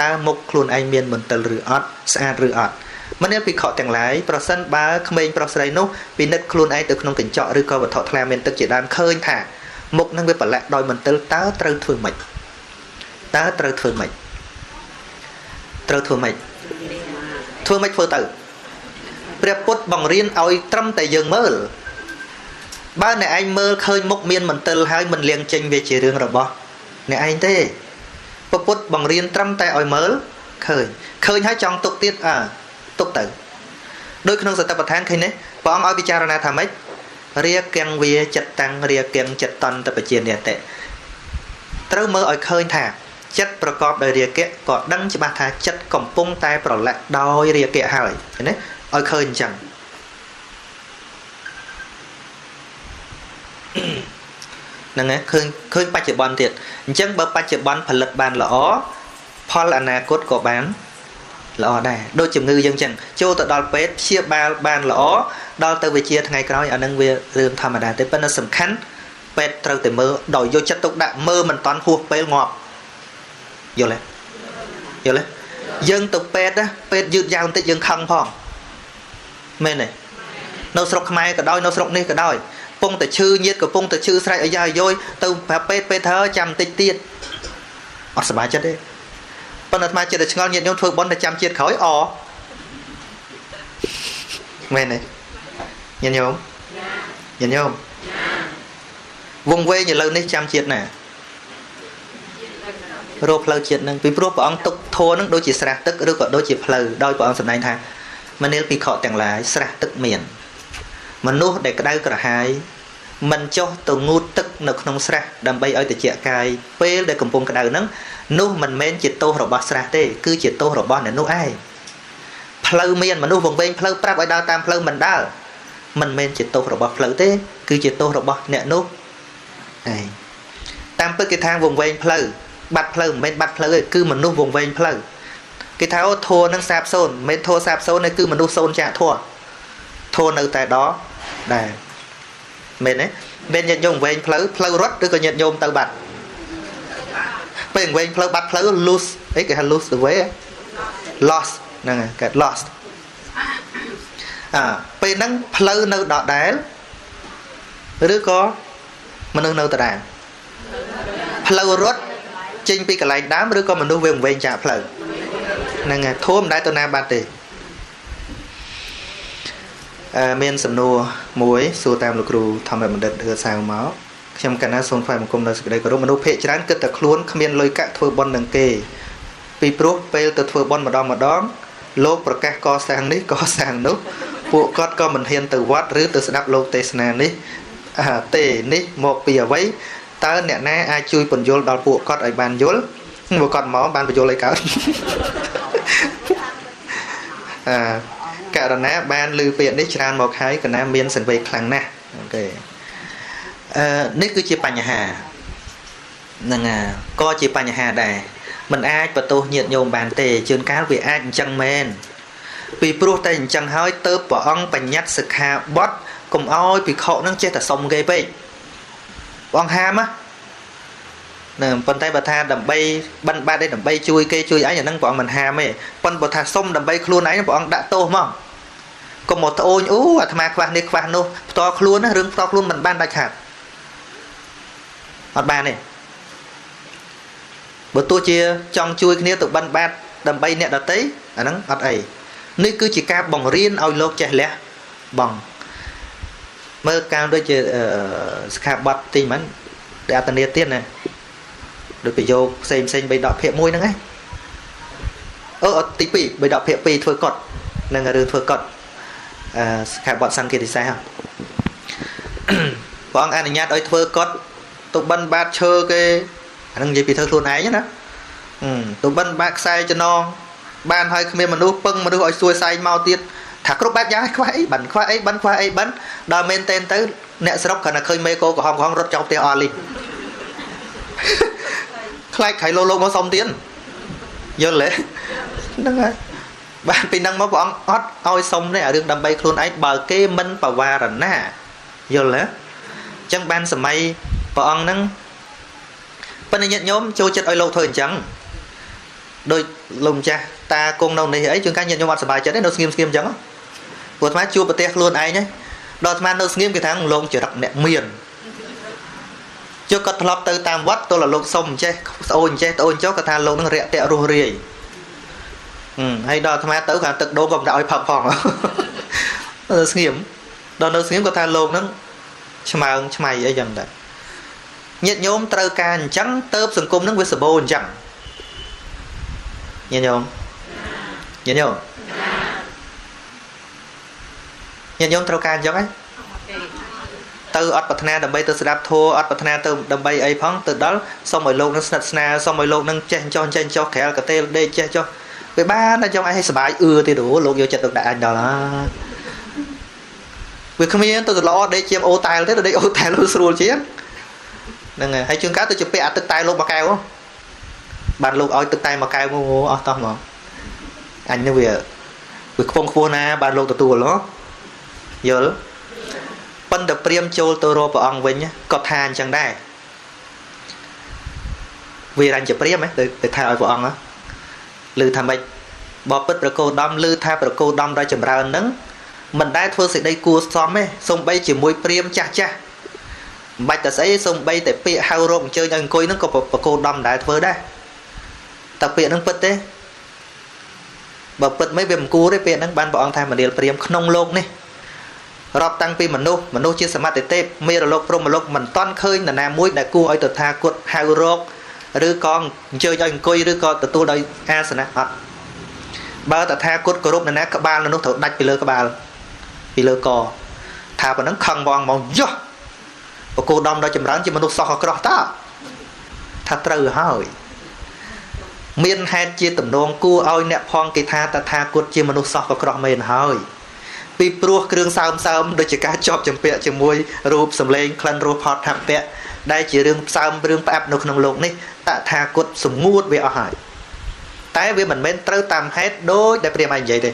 តើមុខខ្លួនឯងមានមន្ទិលឬអត់ស្អាតឬអត់មនាលភិក្ខុទាំងឡាយប្រសិនបើក្មេងប្រុសស្រីនោះពិនិត្យខ្លួនឯងទៅក្នុងកញ្ចក់ឬក៏វត្ថុថ្លាមានទឹកជាដើមឃើញថាមុខនឹងវាប្រឡាក់ដោយមន្ទិលតើត្រូវធ្វើម៉េចតើត្រូវធ្វើម៉េចត្រូវធ្វើម៉េចធ្វើម៉េចធ្វើទៅព្រះពុទ្ធបង្រៀនឲ្យត្រឹមតែយើងមើលបើអ្នកឯងមើលឃើញមុខមានមន្ទិលហើយមិនលៀងចេញវាជារឿងរបស់អ្នកឯងទេព្រះពុទ្ធបង្រៀនត្រឹមតែឲ្យមើលឃើញឃើញហើយចង់ទុកទៀតអើទុកទៅដូចក្នុងសតិប្បដ្ឋានឃើញទេព្រះអង្គឲ្យពិចារណាថាម៉េចរាគំវាចិត្តតាំងរាគំចិត្តតន្តបជានិតិត្រូវមើលឲ្យឃើញថាចិត្តប្រកបដោយរាគៈក៏ដឹងច្បាស់ថាចិត្តកំពុងតែប្រឡាក់ដោយរាគៈហើយឃើញទេឲ្យឃើញអញ្ចឹងហ្នឹងហើយឃើញឃើញបច្ចុប្បន្នទៀតអញ្ចឹងបើបច្ចុប្បន្នផលិតបានល្អផលអនាគតក៏បានល្អដែរដូចជំងឺយើងអញ្ចឹងចូលទៅដល់ពេទ្យព្យាបាលបានល្អដល់ទៅវិជាថ្ងៃក្រោយអានឹងវារឿងធម្មតាទេប៉ុន្តែសំខាន់ពេទ្យត្រូវតែមើលដោយយកចិត្តទុកដាក់មើលមិនតាន់ហួសពេលងាប់យល់ទេយល់ទេយើងទៅពេទ្យណាពេទ្យយឺតយ៉ាវបន្តិចយើងខឹងផងមែនទេនៅស្រុកខ្មែរក៏ដោយនៅស្រុកនេះក៏ដោយពងតែឈឺញាតក៏ពងតែឈឺស្រែកអាយ៉ាយយទៅប្រាប់ពេទ្យពេទ្យធ្វើចាំបន្តិចទៀតអត់សប្បាយចិត្តទេប៉ុន្តែអាត្មាចិត្តតែឆ្ងល់ញាតិញោមធ្វើបុណ្យតែចាំជាតិក្រោយអមែនទេញាតិញោមញាតិញោមវងវែងឥឡូវនេះចាំជាតិណារកផ្លូវជាតិនឹងពីព្រោះព្រះអង្គទុកធម៌នឹងដូចជាស្រះទឹកឬក៏ដូចជាផ្លូវដោយព្រះអង្គសម្ដែងថាមនាលភិក្ខុទាំងឡាយស្រះទឹកមានមនុស្សដែលក្តៅក្រហាយមិនចុះទៅងូតទឹកនៅក្នុងស្រះដើម្បីឲ្យត្រជាក់កាយពេលដែលកំពុងក្តៅហ្នឹងនោះមិនមែនជាទោសរបស់ស្រះទេគឺជាទោសរបស់អ្នកនោះឯងផ្លូវមានមនុស្សវង្វេងផ្លូវប្រាប់ឲ្យដើរតាមផ្លូវមិនដើរមិនមែនជាទោសរបស់ផ្លូវទេគឺជាទោសរបស់អ្នកនោះឯងតាមពិតគេថាវង្វេងផ្លូវបាត់ផ្លូវមិនមែនបាត់ផ្លូវទេគឺមនុស្សវង្វេងផ្លូវគេថាអូធัวនឹងសាបសូន្យមិនមែនធัวសាបសូន្យទេគឺមនុស្សសូន្យចាក់ធัวធัวនៅតែដដែល មែនទេមែនញាតិញោមវែងផ្លូវផ្លូវរត់ឬក៏ញាតិញោមទៅបាត់ពេលវែងផ្លូវបាត់ផ្លូវ lose អីគេហៅ lose the way lost ហ្នឹងហើយគេ lost អាពេលហ្នឹងផ្លូវនៅដដែលឬក៏មនុស្សនៅដដែលផ្លូវរត់ចេញពីកន្លែងដើមឬក៏មនុស្សវាវែងចាកផ្លូវហ្នឹងហើយធួមមិនដែលទៅណាបាត់ទេមានសំណួរមួយសួរតាមលោកគ្រូធម្មបណ្ឌិតហឿសាវមកខ្ញុំកណ្ណាសូមថ្វាយបង្គំនៅសេចក្តីគោរពមនុស្សភាគច្រើនគិតតែខ្លួនគ្មានលុយកាក់ធ្វើបុណ្យនឹងគេពីព្រោះពេលទៅធ្វើបុណ្យម្ដងម្ដងលោកប្រកាសកសាងនេះកសាងនោះពួកគាត់ក៏មិនហ៊ានទៅវត្តឬទៅស្ដាប់លោកទេសនានេះទេនេះមកពីអ្វីតើអ្នកណាអាចជួយពន្យល់ដល់ពួកគាត់ឲ្យបានយល់ពួកគាត់មកបានពន្យល់ឲ្យកើតអឺករណាបានឮពាក្យនេះច្រើនមកហើយកណាមានសង្វេគខ្លាំងណាស់អូខេនេះគឺជាបញ្ហាហ្នឹងក៏ជាបញ្ហាដែរមិនអាចបន្ទោសញាតិញោមបានទេជួនកាលវាអាចអញ្ចឹងមែនពីព្រោះតែអញ្ចឹងហើយទៅព្រះអង្គបញ្ញត្តិសិក្ខាបទកុំឲ្យភិក្ខុនឹងចេះតែសុំគេពេកព្រះអង្គហាមណាប៉ុន្តែបើថាដើម្បីបិណ្ឌបាតឯដើម្បីជួយគេជួយឯងអាហ្នឹងព្រះអង្គមិនហាមទេប៉ុន្តែបើថាសុំដើម្បីខ្លួនឯងព្រះអង្គដាក់ទោសមកកុំមកត្អូញអូអាត្មាខ្វះនេះខ្វះនោះផ្ទាល់ខ្លួនណារឿងផ្ទាល់ខ្លួនមិនបានដាច់ខាតអត់បានទេបើទោះជាចង់ជួយគ្នាទៅបិណ្ឌបាតដើម្បីអ្នកដទៃអាហ្នឹងអត់អីនេះគឺជាការបង្រៀនឲ្យលោកចេះលះបង់មើលកាលដូចជាសិក្ខាបទទីមិនដែលអត្តនាទៀតណាដូចប្រយោគផ្សេងផ្សេង3ដកភាគ1ហ្នឹងឯងអឺទី2 3ដកភាគ2ធ្វើកត់នឹងរឿងធ្វើកត់សិក្ខាបទសង្ឃាទិសេសព្រះអង្គអនុញ្ញាតឲ្យធ្វើកត់ទៅបិណ្ឌបាតឈើគេអាហ្នឹងនិយាយពីធ្វើខ្លួនឯងណាទៅបិណ្ឌបាតខ្សែចំណងបានហើយគ្មានមនុស្សពឹងមនុស្សឲ្យសួយសែងមកទៀតថាគ្រប់បែបយ៉ាងខ្វះអីបានខ្វះអីបានខ្វះអីបានដល់មែនតែនទៅអ្នកស្រុកគ្រាន់តែឃើញមេកោក្រហមក្រហមរត់ចោលផ្ទះអស់លីខ្លាចខៃលោលោកមកសុំទៀតយល់ទេហ្នឹងហើយបានពីហ្នឹងមកព្រះអង្គអត់ឲ្យសុំទេអារឿងដើម្បីខ្លួនឯងបើគេមិនបវារណាយល់ទេអញ្ចឹងបានសម័យព្រះអង្គហ្នឹងប៉ុន្តែញាតិញោមចូលចិត្តឲ្យលោកធ្វើអញ្ចឹងដូចលោកម្ចាស់តាគង់នៅនេះអីជួនកាលញាតិញោមអត់សប្បាយចិត្តទេនៅស្ងៀមស្ងៀមអញ្ចឹងព្រោះអាត្មាជួបប្រទេសខ្លួនឯងដល់អាត្មានៅស្ងៀមគេថាលោកចរិតអ្នកមានចុះគាត់ធ្លាប់ទៅតាមវត្តទល់តែលោកសុំអញ្ចេះស្អូនអញ្ចេះត្អូនចុះគាត់ថាលោកនឹងរាក់ទាក់រស់រាយហើយដល់អាត្មាទៅគាត់ទឹកដូងក៏មិនដាក់ឲ្យផឹកផងស្ងៀមដល់នៅស្ងៀមគាត់ថាលោកនឹងឆ្មើងឆ្មៃអីចឹងដែរញាតិញោមត្រូវការអញ្ចឹងទៅសង្គមនឹងវាសបោអញ្ចឹងញាតិញោមញាតិញោមញាតិញោមត្រូវការអញ្ចឹងហ៎ទៅអត់ប្រាថ្នាដើម្បីទៅស្ដាប់ធម៌អត់ប្រាថ្នាទៅដើម្បីអីផងទៅដល់សុំឲ្យលោកនឹងស្និទ្ធស្នាលសុំឲ្យលោកនឹងចេះចោះចេះចោះក្រែលកតេលដេកចេះចោះវាបានតែចង់ឲ្យសប្បាយអឿទៀតអូលោកយកចិត្តទុកដាក់អញដល់ហើយវាគ្មានទៅល្អដេកជាងអូតែលទេទៅដេកអូតែលស្រួលជាងហ្នឹងហើយជួនកាលទៅជាពាក់អាទឹកតែលោកមួយកែវបានលោកឲ្យទឹកតែមួយកែវមកអស់តោះហ្មងអញនេះវាខ្ពង់ខ្ពស់ណាបានលោកទទួលហ៎យល់ប៉ុន្តែព្រាមចូលទៅរកព្រះអង្គវិញក៏ថាអញ្ចឹងដែរវារញ្ញជាព្រាមទៅថាឲ្យព្រះអង្គឮថាម៉េចបបិទ្ធប្រកោដំឮថាប្រកោដំដល់ចម្រើនហ្នឹងមិនដែលធ្វើសេចក្តីគួរសមទេសំបីជាមួយព្រាមចាស់ចាស់មិនបាច់តែស្អីសំបីតែពាក្យហៅរកអញ្ជើញឲ្យអង្គុយហ្នឹងក៏ប្រកោដំមិនដែលធ្វើដែរតែពាក្យហ្នឹងពិតទេបើពិតមិនវាមិនគួរទេពាក្យហ្នឹងបានព្រះអង្គថាមនាលព្រាមក្នុងលោកនេះរាប់តាំងពីមនុស្សមនុស្សជាសមត្ថទេពមេរលោកព្រហ្មលោកមិនតន់ឃើញនរណាមួយដែលគួរឲ្យទៅថាគត់ហៅរកឬក៏អញ្ជើញឲ្យអង្គុយឬក៏ទទួលដោយអាសនៈអត់បើតថាគត់គោរពនរណាក្បាលមនុស្សត្រូវដាច់ពីលើក្បាលពីលើកថាប៉ុណ្ណឹងខឹងបងមកយោះបកគោដំដល់ចម្រើនជាមនុស្សសោះអាក្រក់តើថាត្រូវហើយមានហេតុជាតំណងគួរឲ្យអ្នកផងគេថាតថាគត់ជាមនុស្សសោះអាក្រក់មែនហើយពីព្រោះគ្រឿងសើមសើមដូចជាការជាប់ចម្ពាក់ជាមួយរូបសម្លេងក្លិនរសផតថពៈដែលជារឿងផ្សើមរឿងផ្អាប់នៅក្នុងលោកនេះតថាគតសម្ងួតវាអស់ហើយតែវាមិនមែនត្រូវតាមហេតុដូចដែលព្រាមឯងនិយាយទេ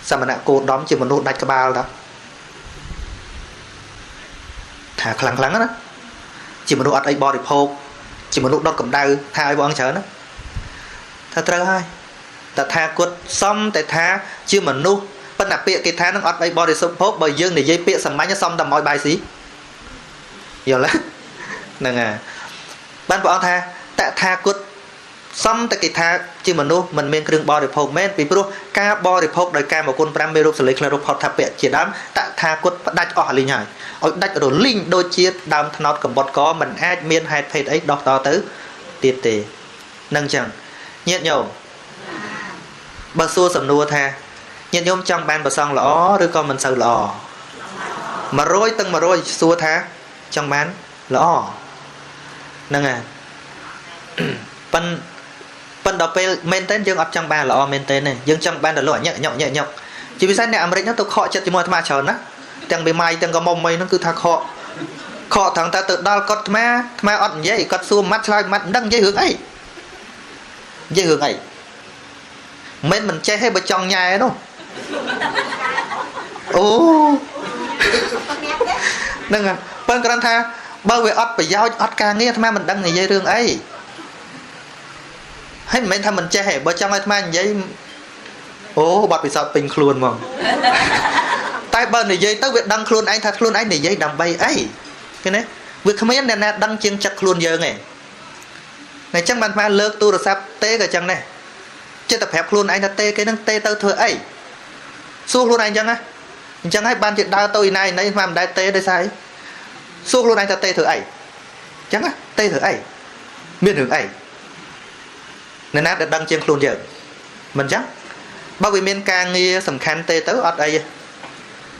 សមណៈគោដំជាមនុស្សដាច់ក្បាលតា ថាខ្លាំងខ្លាំងណាជាមនុស្សអត់អីបរិភោគជាមនុស្សដុតកម្ដៅថាឲ្យព្រះអង្គច្រើនណាថាត្រូវហើយតថាគតសំតែថាជាមនុស្សប៉ុន្តែពាក្យគេថានឹងអត់អីបរិសុទ្ធភោគបើយើងនិយាយពាក្យសាមញ្ញសំតែមកបាយស៊ីយល់ទេហ្នឹងហើយបានព្រះអង្គថាតថាគតសំតែគេថាជាមនុស្សមិនមានគ្រឿងបរិភោគមែនពីព្រោះការបរិភោគដោយកាមគុណ5មេរូបសលេក្លិនរូបផតថាពៈជាដើមតថាគតផ្ដាច់អស់លីងហើយឲ្យដាច់រលីងដូចជាដើមថ្នោតកំបុតកមិនអាចមានហេតុភេទអីដោះតទៅទៀតទេនឹងចឹងញាតិញោមបើសួរសំណួរថាញាតិញោមចង់បានប្រសងល្អឬក៏មិនសូវល្អ100ទាំង100សួរថាចង់បានល្អហ្នឹងហើយប៉ិនដល់ពេលមែនតើយើងអត់ចង់បានល្អមែនតើទេយើងចង់បានតែលោកញឹកញក់ញឹកញក់ជាពិសេសអ្នកអាមេរិកហ្នឹងទៅខកចិត្តជាមួយអាត្មាច្រើនណាទាំងបេម៉ាយទាំងកមុំអីហ្នឹងគឺថាខកខកថងតែទៅដល់គាត់អាត្មាអត់និយាយគាត់សួរម៉ាត់ឆ្លើយម៉ាត់មិនដឹងនិយាយរឿងអីនិយាយរឿងអីមិនចេះទេបើចង់ញ៉ែនោះអូហ្នឹងហើយប៉ិនគ្រាន់ថាបើវាអត់ប្រយោជន៍អត់ការងារអាត្មាមិនដឹងនិយាយរឿងអីហើយមិនមែនថាមិនចេះទេបើចង់ឲ្យអាត្មានិយាយអូបាត់ពិសោធន៍ពេញខ្លួនហ្មងតែបើនិយាយទៅវាដឹងខ្លួនឯងថាខ្លួនឯងនិយាយដើម្បីអីឃើញទេវាគ្មានអ្នកណាដឹងជាងចិត្តខ្លួនយើងទេតែអញ្ចឹងបានអាត្មាលើកទូរស័ព្ទទេក៏អញ្ចឹងដែរចិត្តតែប្រាប់ខ្លួនឯងថាទេគេនឹងទេទៅធ្វើអីសួរខ្លួនឯងអញ្ចឹងណាអញ្ចឹងហើយបានជាដើរទៅឯណាឯណីអាត្មាមិនដែលទេដោយសារអីសួរខ្លួនឯងថាទេធ្វើអីអញ្ចឹងណាទេធ្វើអីមានរឿងអីអ្នកណាដែលដឹងជាងខ្លួនយើងមិនអញ្ចឹងបើវាមានការងារសំខាន់ទេទៅអត់អី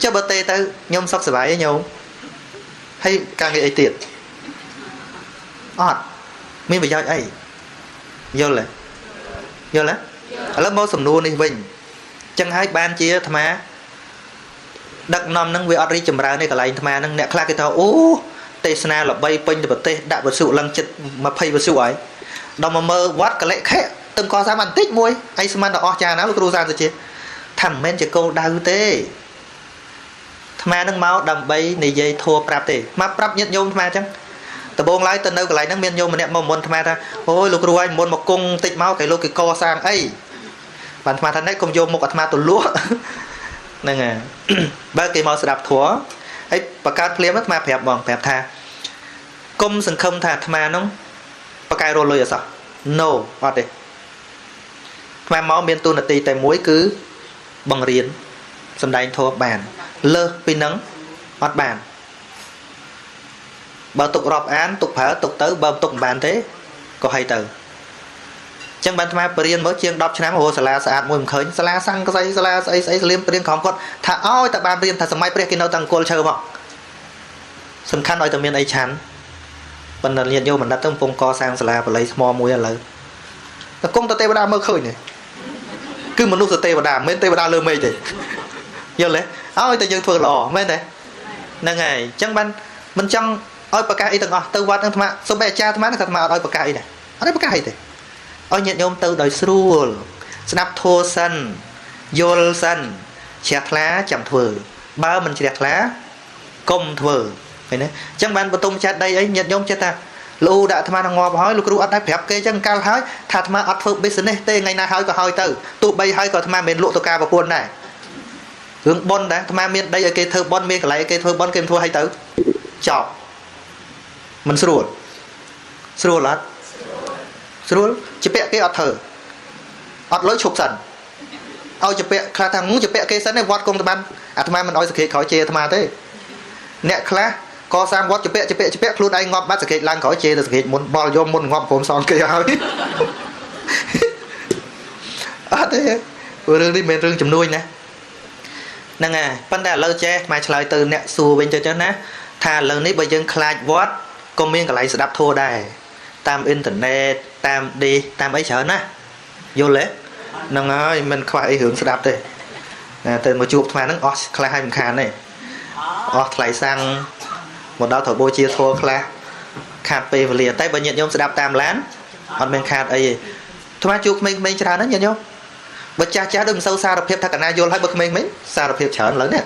ចុះបើទេទៅខ្ញុំសុខសប្បាយឯងញោមហើយការងារអីទៀតអត់មានប្រយោជន៍អីយល់ទេយល់ទេឥឡូវមកសំណួរនេះវិញចឹងហើយបានជាអាត្មាដឹកនាំនឹងវាអត់រីកចម្រើនទេកន្លែងអាត្មានឹងអ្នកខ្លះគេថាអូទេសនាល្បីពេញទៅប្រទេសដាក់វត្ថុឡើងចិត្ត20វត្ថុហើយដល់មកមើលវត្តកលិខៈទឹមកសាបន្តិចមួយអីស្មានដល់អស់ចាណាលោកគ្រូសានសុជាថាមិនមែនជាគោលដៅទេអាត្មានឹងមកដើម្បីនិយាយធัวប្រាប់ទេមកប្រាប់ញាតិញោមអាត្មាចឹងដំបូងឡើយទៅនៅកន្លែងហ្នឹងមានញោមម្នាក់មកមុនអាត្មាថាអូយលោកគ្រូឲ្យមុនមកគង់តិចមកគេលោកគេកសាងអីបានអាត្មាថានេះកុំយកមុខអាត្មាទៅលក់ហ្នឹងហើយបើគេមកស្ដាប់ធัวហើយបង្កើតភ្លាមអាត្មាប្រាប់បងប្រាប់ថាគុំសង្ឃឹមថាអាត្មាហ្នឹងបកែរលុយអសោះ No អត់ទេអាត្មាមកមានទូនាទីតែមួយគឺបង្រៀនសំដែងធម៌បានលើសពីនឹងអត់បានបើទុករាប់អានទុកប្រើទុកទៅបើទុកមិនបានទេក៏ឲ្យទៅអញ្ចឹងបានអាត្មាបរៀនមកជាង10ឆ្នាំរហូតសាលាស្អាតមួយមិនឃើញសាលាសង្កសីសាលាស្អីស្អីស្លៀមបរៀនក្រមគាត់ថាឲ្យតែបានរៀនថាសម័យព្រះគេនៅតែអង្គលឈើមកសំខាន់ឲ្យតែមានអីឆាន់ប៉ុន្តែញាតិញោមបណ្ឌិតទៅកំពុងកសាងសាលាបល័យថ្មមួយឥឡូវតែគង់តែទេវតាមើលឃើញទេគឺមនុស្សទេវតាមិនមែនទេវតាលើមេឃទេយល់ទេឲ្យតែយើងធ្វើល្អមែនទេហ្នឹងហើយអញ្ចឹងបានមិនចង់ឲ្យប្រកាសអីទាំងអស់ទៅវត្តនឹងអាត្មាសូម្បីអាចារ្យអាត្មានឹងអាត្មាអត់ឲ្យប្រកាសអីដែរអត់ឲ្យប្រកាសអីទេឲ្យញាតិញោមទៅដោយស្រួលស្ដាប់ធម៌សិនយល់សិនជ្រះថ្លាចាំធ្វើបើមិនជ្រះថ្លាកុំធ្វើឃើញទេអញ្ចឹងបានបន្ទុំចាត់ដីអីញាតិញោមចិត្តថាលោកដាក់អាត្មានឹងងាប់ហើយលោកគ្រូអត់ដែរប្រាប់គេអញ្ចឹងកាលហើយថាអាត្មាអត់ធ្វើ business ទេថ្ងៃណាហើយក៏ហើយទៅទោះបីហើយក៏អាត្មាមិនលក់ទៅការប្រពន្ធដែររឿងប៉ុនដែរអាត្មាមានដីឲ្យគេធ្វើប៉ុនមានកន្លែងឲ្យគេធ្វើប៉ុនគេមិនធ្វើឲ្យទៅចប់មិនស្រួលស្រួលអត់ស្រួលជាពាក់គេអត់ធ្វើអត់លុយឈប់សិនឲ្យជាពាក់ខ្លះថាជាពាក់គេសិនឯវត្តគង់តបានអាត្មាមិនឲ្យសង្កេតក្រោយជេរអាត្មាទេអ្នកខ្លះកសាងវត្តជាពាក់ជាពាក់ជាពាក់ខ្លួនឯងងាប់បាត់សង្កេតឡើងក្រោយជេរទៅសង្កេតមុនបល់យកមុនងាប់ព្រមសងគេហើយអត់ទេព្រោះរឿងនេះមិនមែនរឿងជំនួញណាហ្នឹងហើយប៉ុន្តែឥឡូវចេះអាត្មាឆ្លើយទៅអ្នកសួរវិញទៅចឹងណាថាឥឡូវនេះបើយើងខ្លាចវត្តក៏មានកន្លែងស្ដាប់ធម៌ដែរតាមអ៊ីនធឺណិតតាមឌីតាមអីច្រើនណាយល់ទេហ្នឹងហើយមិនខ្វះអីរឿងស្ដាប់ទេណាទៅមកជួបអាត្មាហ្នឹងអស់ខ្លះហើយមិនខានទេអស់ថ្លៃសាំងមកដល់ត្រូវបូជាធម៌ខ្លះខាតពេលវេលាតែបើញាតិញោមស្ដាប់តាមឡានអត់មានខាតអីទេអាត្មាជួបក្មេងៗច្រើនណាស់ញាតិញោមបើចាស់ចាស់ដូចមិនសូវសារភាពថាកណាយល់ហើយបើក្មេងៗសារភាពច្រើនឥឡូវនេះ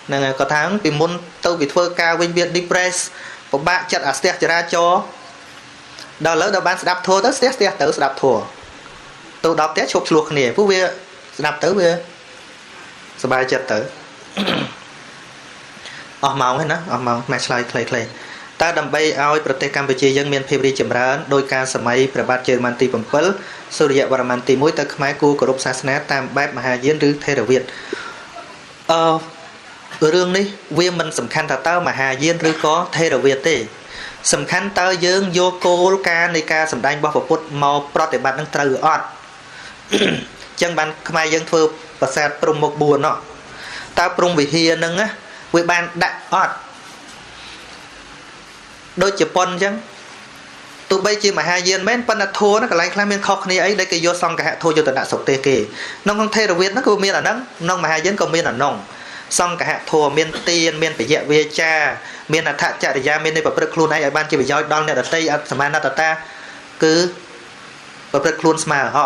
ហ្នឹងហើយគាត់ថាពីមុនទៅវាធ្វើការវិញវា depress ពិបាកចិត្តអាស្ទះចរាចរណ៍ដល់ឥឡូវដល់បានស្ដាប់ធម៌ទៅស្ទះទៅស្ដាប់ធម៌ទៅដល់ផ្ទះឈប់ឆ្លោះគ្នាព្រោះវាស្ដាប់ទៅវាសប្បាយចិត្តទៅអស់ម៉ោងហើយណាអស់ម៉ោងម៉ែឆ្លើយខ្លីៗតើដើម្បីឲ្យប្រទេសកម្ពុជាយើងមានភាពរីកចម្រើនដោយការសម័យព្រះបាទជ័យវរ្ម័នទី7សូរ្យវរ្ម័នទី1តើខ្មែរគួរគោរពសាសនាតាមបែបមហាយានឬថេរវាទរឿងនេះវាមិនសំខាន់ថាតើមហាយានឬក៏ថេរវាទទេសំខាន់តើយើងយកគោលការណ៍នៃការសម្ដែងរបស់ពុទ្ធមកប្រតិបត្តិនឹងត្រូវអត់ចឹងបានខ្មែរយើងធ្វើប្រាសាទព្រំមុខ4ណោះតើព្រំវិហារហ្នឹងណាវាបានដាក់អត់ដូចជប៉ុនអញ្ចឹងទោះបីជាមហាយានមែនប៉ុន្តែធัวណាកន្លែងខ្លះមានខុសគ្នាអីដែលគេយកសង្ឃៈធัวយកទៅដាក់ស្រុកទេសគេក្នុងថេរវាទហ្នឹងក៏មានអាហ្នឹងក្នុងមហាយានក៏មានអាហ្នឹងសង្ឃៈធัวមានទានមានពយៈវាចាមានអដ្ឋចរិយាមាននៃប្រព្រឹត្តខ្លួនឯងឲ្យបានជាប្រយោជន៍ដល់អ្នកដទៃអសមានតតាគឺប្រព្រឹត្តខ្លួនស្មើហ៎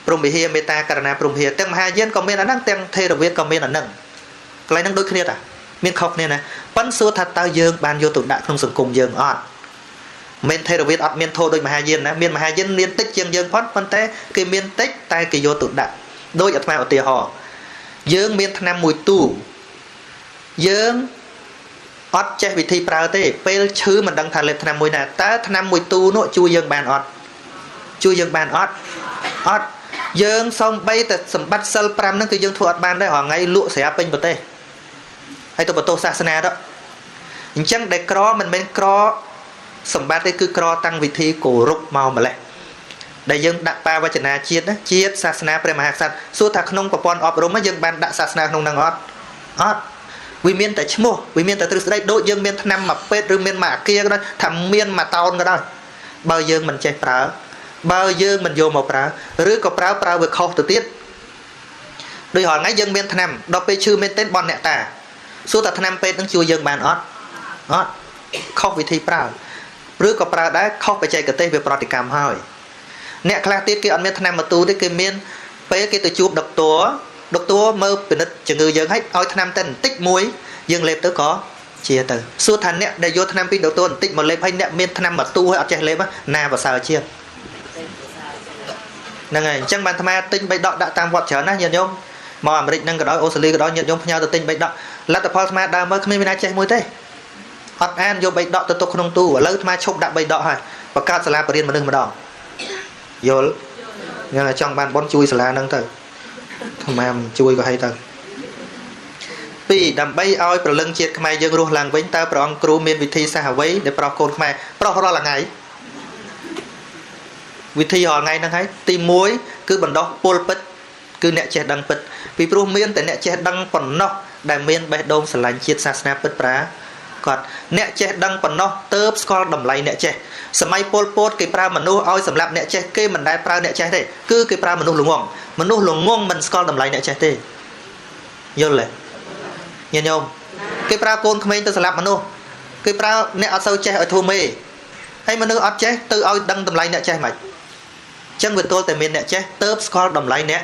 ព្រំវិហារមេត្តាករណាព្រំវិហារទាំងមហាយានក៏មានអាហ្នឹងទាំងថេរវាទក៏មានអាហ្នឹងកន្លែងហ្នឹងដូចគ្នាតាមានខុសគ្នាណាប៉ិនសួរថាតើយើងបានយកទៅដាក់ក្នុងសង្គមយើងអត់មិនថេរវាទអត់មានធម៌ដូចមហាយានណាមានមហាយានមានតិចជាងយើងផងប៉ុន្តែគេមានតិចតែគេយកទៅដាក់ដូចអាត្មាឧទាហរណ៍យើងមានថ្នាំមួយទូយើងអត់ចេះវិធីប្រើទេពេលឈឺមិនដឹងថាលេបថ្នាំមួយណាតើថ្នាំមួយទូនោះជួយយើងបានអត់ជួយយើងបានអត់អត់យើងសំបីតែសម្បត្តិសិល5ហ្នឹងគឺយើងធ្វើអត់បានដែររាល់ថ្ងៃលក់ស្រាពេញប្រទេសហើយទៅបន្ទោសសាសនាទៅអញ្ចឹងដែលក្រមិនមែនក្រសម្បត្តិទេគឺក្រតាំងវិធីគោរពមកម្លេះដែលយើងដាក់បាវចនាជាតិណាជាតិសាសនាព្រះមហាក្សត្រសួរថាក្នុងប្រព័ន្ធអប់រំយើងបានដាក់សាសនាក្នុងហ្នឹងអត់អត់វាមានតែឈ្មោះវាមានតែទ្រឹស្ដីដូចយើងមានថ្នាំមួយពេទ្យឬមានមួយអាគារក៏ដោយថាមានមួយតោនក៏ដោយបើយើងមិនចេះប្រើបើយើងមិនយកមកប្រើឬក៏ប្រើវាខុសទៅទៀតដូចរាល់ថ្ងៃយើងមានថ្នាំដល់ពេលឈឺមែនទែនបន់អ្នកតាសួរថាថ្នាំពេទ្យនឹងជួយយើងបានអត់អត់ខុសវិធីប្រើឬក៏ប្រើដែរខុសបច្ចេកទេសវាប្រតិកម្មហើយអ្នកខ្លះទៀតគេអត់មានថ្នាំមួយទូទេគេមានពេលគេទៅជួបដុកទ័រដុកទ័រមើលពិនិត្យជំងឺយើងឲ្យឲ្យថ្នាំតែបន្តិចមួយយើងលេបទៅក៏ជាទៅសួរថាអ្នកដែលយកថ្នាំពីដុកទ័របន្តិចមកលេបឲ្យអ្នកមានថ្នាំមួយទូឲ្យអត់ចេះលេបណាប្រសើរជាងហ្នឹងហើយអញ្ចឹងបានអាត្មាទិញបៃដកដាក់តាមវត្តច្រើនណាស់ញាតិញោមមកអាមេរិកហ្នឹងក៏ដោយអូស្ត្រាលីក៏ដោយញាតិញោមផ្ញើទៅទិញបៃដកលទ្ធផលអាត្មាដើមមើលគ្មានវិណាចេះមួយទេអត់អានយកបៃដកទៅទុកក្នុងទូឥឡូវអាត្មាឈប់ដាក់បៃដកហើយបង្កើតសាលាបរិញ្ញាមនុស្សម្ដងយល់ញ៉ាំចង់បានប៉ុនជួយសាលាហ្នឹងទៅអាត្មាមិនជួយក៏ហើយទៅពីរដើម្បីឲ្យប្រលឹងជាតិខ្មែរយើងរស់ឡើងវិញតើព្រះអង្គគ្រូមានវិធីសាស្ត្រអ្វីដែលប្រោះកូនខ្មែរប្រោះរាល់ថ្ងៃវិធីរាល់ថ្ងៃហ្នឹងហើយទី1គឺបណ្ដោះពលពិតគឺអ្នកចេះដឹងពិតពីព្រោះមានតែអ្នកចេះដឹងប៉ុណ្ណោះដែលមានបេះដូងស្រឡាញ់ជាតិសាសនាពិតប្រាកដអ្នកចេះដឹងប៉ុណ្ណោះទើបស្គាល់តម្លៃអ្នកចេះសម័យពលពតគេប្រើមនុស្សឲ្យសម្រាប់អ្នកចេះគេមិនដែលប្រើអ្នកចេះទេគឺគេប្រើមនុស្សល្ងងមនុស្សល្ងងមិនស្គាល់តម្លៃអ្នកចេះទេយល់ទេញាតិញោមគេប្រើកូនក្មេងទៅសម្រាប់មនុស្សគេប្រើអ្នកអត់សូវចេះឲ្យធ្វើមេហើយមនុស្សអត់ចេះទៅឲ្យដឹងតម្លៃអ្នកចេះមិនចឹងវាទល់តែមានអ្នកចេះទើបស្គាល់តម្លៃអ្នក